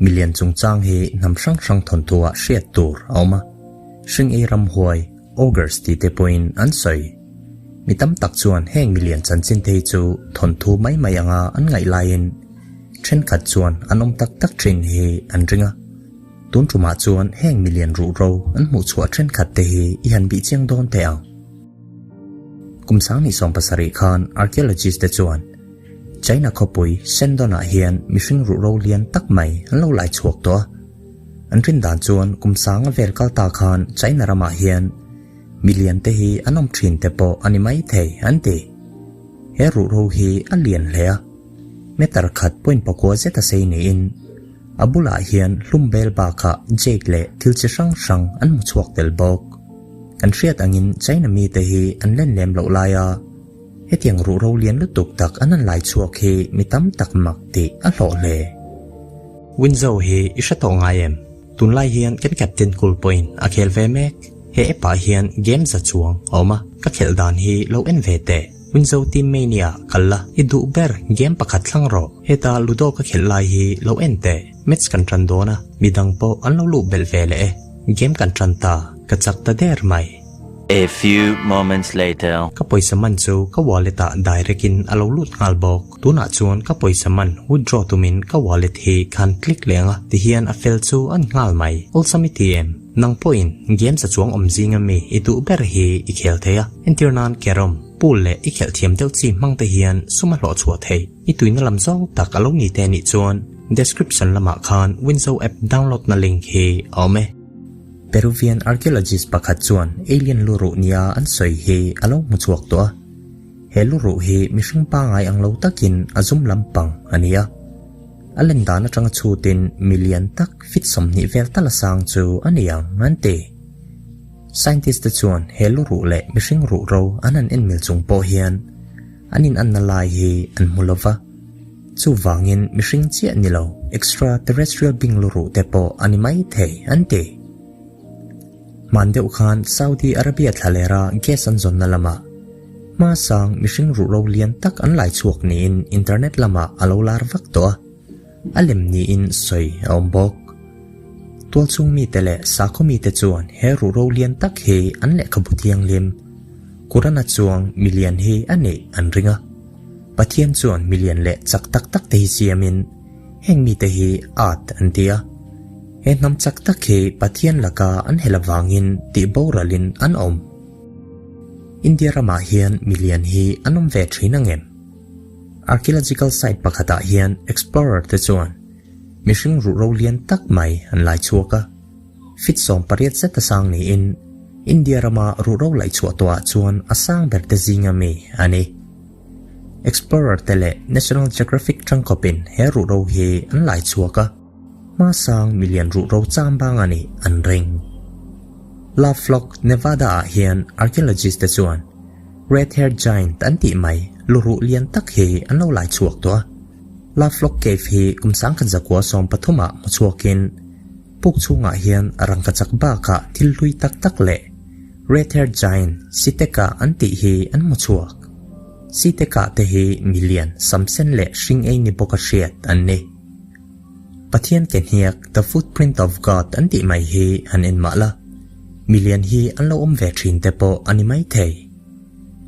Milian chungchang hi hnam hrang hrang thawnthuah hriat tur a awm a, hring ei ramhuai, ogres tih te pawhin an sawi. Mi tam tak chuan heng milian chanchin te hi chu thawnthu mai mai anga an ngaih laiin thenkhat chuan an awm tak tak thin hi an ring a. Tun tumah chuan heng milian ruhro an hmuhchhuah thenkhat te hi i han bih chiang dawn teh ang. Kum 2017 khan archaeologist te chuan China khawpui Shandong-ah hian mihring ruhro lian tak mai an lo lai chhuak tawh a. An rin dan chuan kum sanga vel kal ta khan China ramah hian milian te hi an awm thin te pawh a ni mai thei an ti. He ruhro hi a lian hle a, meter khat point pakua zet a sei niin a bulah hian hlum bel bakah jade leh thil chi hrang hrang an hmu chhuak tel bawk. Kan hriat angin China mite hi an len lem loh laia hetiang ruhro lian lutuk tak an han lai chhuak hi mi tam tak mak tih a hlawh hle. Winzo hi i hre tawh ngai em? Tunlai hian kan captain kul pawhin a khel ve mek. He app ah hian game za chuang a awm a, ka khelh dan hi lo en ve teh. Winzo Team Mania kal la, i duh ber game pakhat thlang rawh. Heta Ludo ka khelh lai hi lo en teh. Match kan tan dawn a, midang pawh an lo luh belh ve leh e. Game kan tan ta, ka chak ta der mai. A few moments later. Ka pawisa man chu ka wallet ah direct in a lo lut nghal bawk. Tunah chuan ka pawisa man withdraw tumin ka wallet hi khan click leh ang a, tihian a fel chu a ni nghal mai. Awlsam i ti em? Nang pawhin games a chuang awm zinga mi i duh ber hi i khel thei a, entir nan carrom, pool leh i khelh thiam deuh chi hmang te hian sum a hlawh chhuah theih. I tuina lam zawng tak a lo ni te nih chuan description lamah khan Winzo app download na link hi a awm e. Peruvian archaeologist pakhat chuan alien lu ruh nia an sawi hi a lo hmu chhuak tawh a. He lu ruh hi mihring pangai ang lo takin a zum lampang a ni a. A len dan atanga chhutin million tak fit 20 vel tal a sang chu a ni ang an ti. Scientist te chuan he lu ruh leh mihring ruh ro an han en mil chung pawh hian an inanna lai hi an hmu lo va. Chuvangin mihring chiah ni lo extraterrestrial being lu ruh te pawh a ni mai thei an ti. Hman deuh khan Saudi Arabia thlalera gas an zawnna lamah hma sang mihring ruh ro lian tak an lai chhuak niin internet lamah a lo lar vak tawh a, a lem niin sawi a awm bawk. Tualchhung mite leh sakhaw mite chuan he ruh ro lian tak hi an lehkhabu thianghlim Quran-a chuang milian hi a nih an ring a. Pathian chuan milian leh chak tak tak te hi siamin heng mite hi at an ti a. He hnam chak tak hi Pathian laka an hel avangin tih boralin an awm. India ramah hian milian hi an awm ve thin angem? Archaeological site pakhatah hian explorer te chuan mihring ruhro lian tak mai an lai chhuak a. Fit 18 zet a sang niin India rama ruhro laih chhuah tawhah chuan a sang ber te zinga mi a ni. Explorer te leh National Geographic tangkawpin he ruhro hi an lai chhuak a, hma sang milian ruhro cham bang a nih an ring. Lovelock, Nevada ah hian archaeologist te chuan Red Haired Giant an tih mai luruh lian tak hi an lo lai chhuak tawh a. Lovelock Cave hi kum 1913 ah hmu chhuakin puk chhungah hian rangkachak bakah thil hlui tak tak leh Red Haired Giant Siteka an tih hi an hmu chhuak. Siteka te hi milian samsen leh hring ei ni bawka hriat an ni. Pathian ke hniak The Footprint of God an tih mai hi han en mah la, milian hi an lo awm ve thin te pawh a ni mai thei.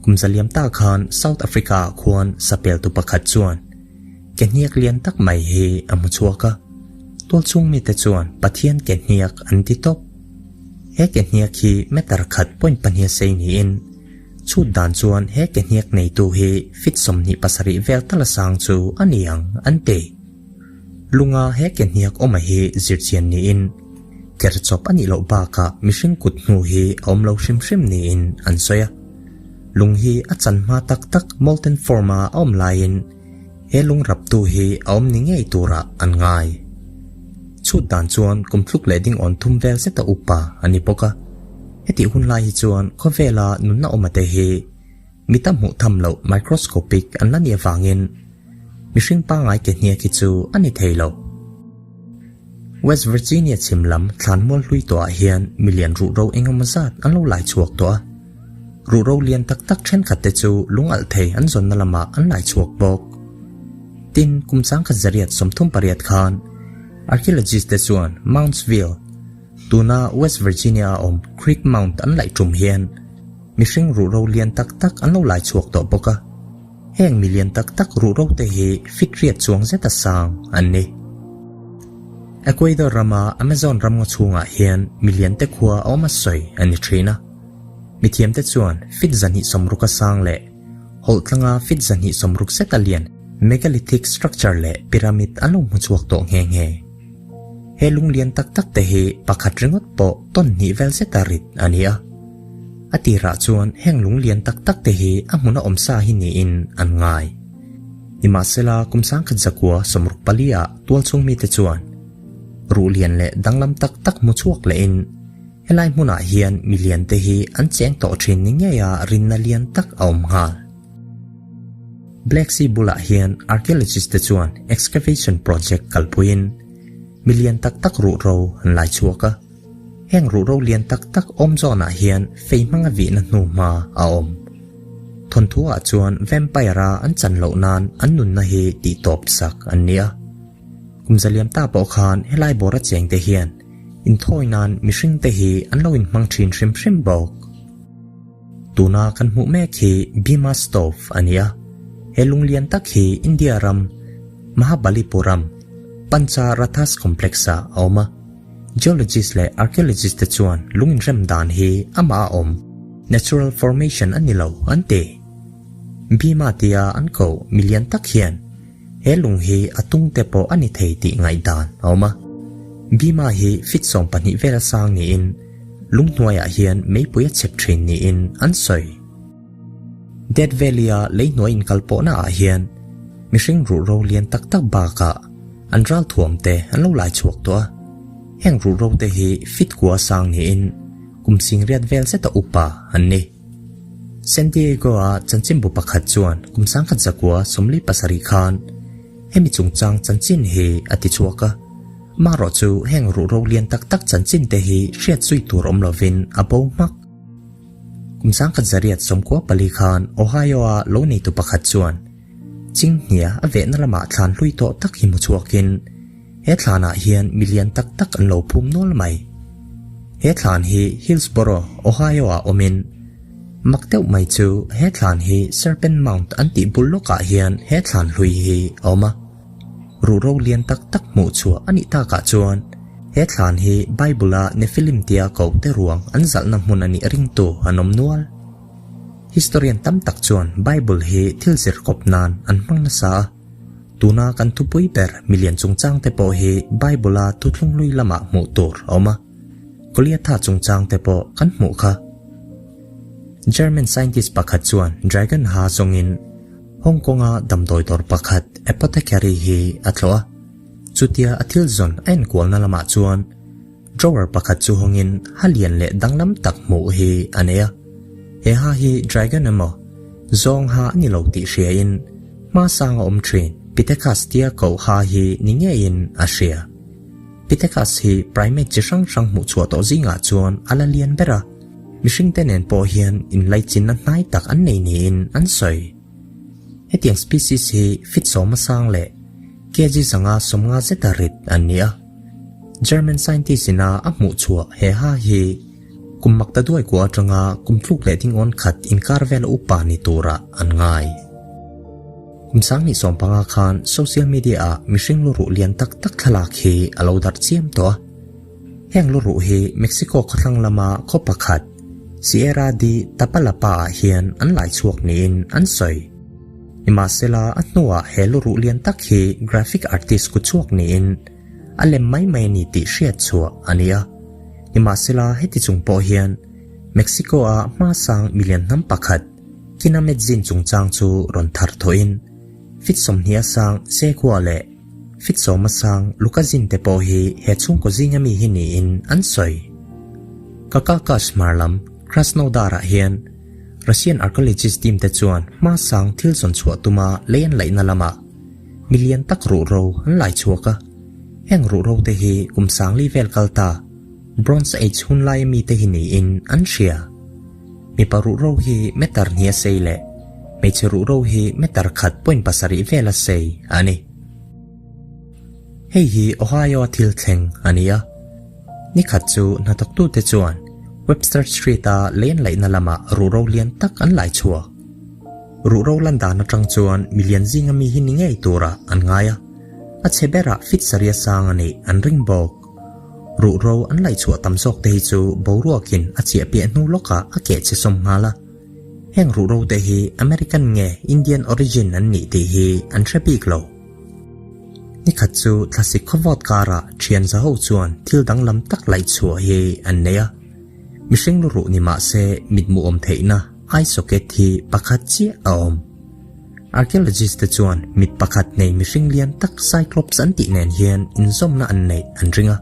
Kum zaliam ta khan South Africa ah khuan sapeltu pakhat chuan ke hniak lian tak mai hi a hmu chhuak a, tualchhung mite chuan Pathian ke hniak an ti tawp. He ke hniak hi meter khat point pahnih a sei niin chhut dan chuan he ke hniak neitu hi fit 27 vel tal a sang chu a ni ang an ti. Lunga he ke hniak awm a hi zirchian niin ker chawp a nih loh bakah mihring kut hnu hi a awm lo hrim hrim niin an sawi a. Lung hi a chan hma tak tak molten form a a awm laiin he lung raptu hi a awm ni ngei turah an ngai. Chhut dan chuan kum thluk leh ding awn thum vel zeta upa a ni bawk a. Hetih hun lai hi chuan khawvela nunna awm ate hi mi tam hmuh tham loh microscopic an la ni avangin mihring pangai ke hniak hi chu a ni thei lo. West Virginia chhim lam thlan mual hlui tawhah hian milian ruhro engemaw zat an lo lai chhuak tawh a. Ruhro lian tak tak thenkhat te chu lung alh thei an zawnna lamah an lai chhuak bawk. Tin, kum 1938 khan. Archaeologist te chuan Moundsville, tuna West Virginia a awm Creek Mound an laih tum hian mihring ruhro lian tak tak an lo lai chhuak tawh bawk a. Heng mi lian tak tak ruhro te hi fit riat chuang zeta sang an ni. Ecuador rama Amazon ramngaw chhungah hian mi lian te khua a awm a sawi a ni thin a. Mithiamte chuan fit 260 a sang leh hawlhtlanga fit 260 zeta lian megalithic structure leh pyramid an lo hmu chhuak tawh nghe nghe. He lung lian tak tak te hi pakhat ringawt pawh tawn hnih vel zeta rit a ni a. A tirah chuan heng lung lian tak tak te hi a hmun a awm sa hi niin an ngai. Nimahsela kum sangkhat zakua 64 ah tualchhung mite chuan ruh lian leh danglam tak tak hmu chhuak lehin helai hmunah hian mi lian te hi an cheng tawh thin ni ngeia rinna lian tak a awm nghal. Black Sea bulah hian archaeologist te chuan excavation project kalpuiin mi lian tak tak ruhro an lai chhuak a. Heng ruhro lian tak tak awm zawnah hian fei hmanga vihna hnuhma a awm. Thawnthuah chuan vampire a an chan loh nan an nunna hi tihtawp sak an ni a. Kum zaliam ta pawh khan helai bawra cheng te hian inthawi nan mihring te hi an lo inhmang thin hrim hrim bawk. Tuna kan hmuh mek hi Bhima Stove a ni a. He lung lian tak hi India ram Mahabalipuram Pancha Rathas Complex-ah a awm a. Geologist leh archaeologist te chuan lung inrem dan hi amah a awm, natural formation a ni lo an ti. Bhima tia an koh mi lian tak hian he lung hi a tung te pawh a ni thei tih ngaihdan a awm a. Bhima hi feet 12 vel a sang niin lung hnuaiah hian meipui a chhep thin niin an sawi. Death Valley-a lei hnuai inkal pawhna ah hian mihring ruhro lian tak tak bakah an ralthuam te an lo lai chhuak tawh a. Heng ruhro te hi fit kua sang niin kum singriat vel zeta upa an ni. San Diego-a chanchinbu pakhat chuan kum 1947 khan hemi chungchang chanchin hi a ti chhuak a. Amaherawh chu heng ruhro lian tak tak chanchin te hi hriat zui tur awm lovin a bo hmak. Kum 1994 khan Ohio-a lo neitu pakhat chuan Chinghnia a vehna lamah thlan hlui tawh tak hi hmu chhuakin he thlanah hian mi lian tak tak an lo phum nual mai. He thlan hi Hillsboro, Ohio-ah awmin mak deuh mai chu he thlan hi Serpent Mound an tih bul lawkah hian he thlan hlui hi a awm a. Ruhro lian tak tak hmuh chhuah a nih takah chuan he thlan hi Bible-a Nephilim tia koh te ruang an zalhna hmun a nih ringtu an awm nual. Historian tam tak chuan Bible hi thil zir kawp nan an hmang nasa a. Tuna kan thupui ber milian chungchang te pawh hi Bible-a thuthlung hlui lamah hmuh tur a awm a. Goliatha chungchang te pawh kan hmuh kha. German scientist pakhat chuan dragon ha zawngin Hong Kong-a damdawi dawr pakhat apothecary hi a tlawh a. Chutia a thil zawn a enkualna lamah chuan Drawer pakhat chu hawngin ha lian leh danglam tak hmuh hi a nei a. He ha hi dragon emaw, zawng ha a ni lo tih hriain hma sang a awm thin Pithecus tia koh ha hi ni ngeiin a hria. Pithecus hi primate chi hrang hrang hmuh chhuah tawh zingah chuan a la lian ber a, mihringte nen pawh hian inlaichinna hnai tak an nei niin an sawi. Hetiang species hi feet 10 sang leh kg 150 zeta rit an ni a. German scientist ina a hmuh chhuah he ha hi kum makta duai kua atanga kum tluk leh dingawn khat inkar vel upa ni turah an ngai. Kum 2015 khan social media ah mihring luruh lian tak tak thlalak hi a lo darh chiam tawh a. Heng luruh hi Mexico khawthlang lama khaw pakhat Sierra de Tapalapa ah hian an lai chhuak niin an sawi. Nimahsela a hnuah he luruh lian tak hi graphic artist ku chhuak niin a lem mai mai a ni tih hriat chhuah a ni a. Nimahsela heti chung pawh hian Mexico-a hma sang milian hnam pakhat Kinametzin chungchang chu rawn thar thawhin feet 20 a sang Segua leh feet 10 a sang Lukazin te pawh hi he chhungkaw zinga mi hi niin an sawi. Kakakash hmar lam Krasnodar-ah hian Russian archaeologist team te chuan hma sang thil zawn chhuah tuma lei an laihna lamah milian tak ruhro an lai chhuak a. Heng ruhro te hi kum 4000 vel kal ta Bronze Age hun laia mi te hi niin an hria. Mipa ruhro hi meter hnih a sei leh hmeichhe ruhro hi meter khat point pasarih vel a sei a ni. Hei hi Ohio-a thil thleng a ni a. Ni khat chu hnathawktute chuan Webster Street-a lane laihna lamah ruhro lian tak an lai chhuak. Ruhro lan dan atang chuan milian zinga mi hi ni ngei turah an ngai a, a chhe berah fit saria sang a nih an ring bawk. Ruhro an laih chhuah tam zawk te hi chu boruakin a chiah piah hnu lawkah a keh chhe sawm nghal a. Heng ruhro te hi American nge Indian origin an nih tih hi an hre bik lo. Nikhat chu thlasik khawvawt karah thian za ho chuan thil danglam tak laih chhuah hi an nei a. Mihring luruh ni mah se mitmu awm theihna eye socket hi pakhat chiah a awm. Archaeologist te chuan mit pakhat nei mihring lian tak Cyclops an tih nen hian inzawmna an neih an ring a.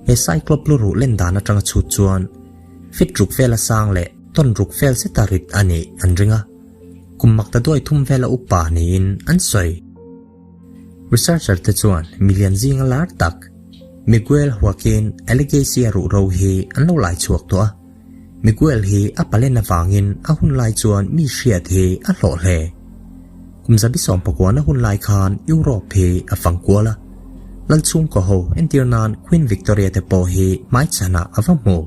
He Cyclop luruh len dan atanga chhut chuan fit ruk vela sang leh tawn ruk vel zeta rit a nih an ring a. Kum makta duai thum vela upa niin an sawi. Researcher te chuan milian zinga lar tak Miguel Joaquin Allegacy-a ruhro hi an lo lai chhuak tawh a. Miguel hi a palen avangin a hun lai chuan mi hriat hi a hlawh hle. Kum zabi sawmpakuana hun lai khan Europe hi a fang kual a. Lalchhungkaw ho entir nan Queen Victoria te pawh hi hmaichhanah a va hmu.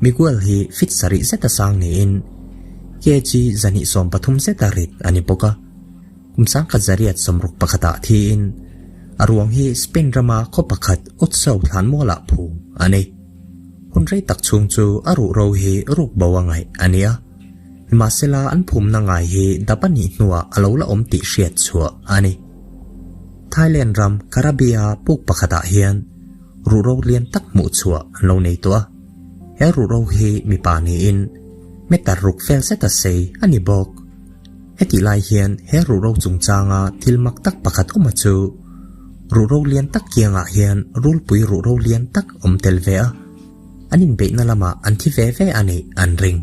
Miguel hi fit sarih zeta sang niin kg 173 zeta rit a ni bawk a. Kum sangkhat zariat sawmruk pakhatah thiin a ruang hi Spain rama khaw pakhat Otso thlanmualah phum a ni. Hun rei tak chhung chu a ruhro hi ruk bo a ngaih a ni a. Nimahsela an phumna ngai hi dap a nih hnuah a lo la awm tih hriat chhuah a ni. Thailand ram Karabia puk pakhatah hian ruhro lian tak hmuh chhuah an lo nei tawh a. He ruhro hi mipa niin meter ruk fel zeta sei a ni bawk. Hetih lai hian he ruhro chungchanga thil mak tak pakhat awm a chu ruhro lian tak kiangah hian rulpui ruhro lian tak awm tel ve a, an inbeihna lamah an thi ve ve a nih an ring.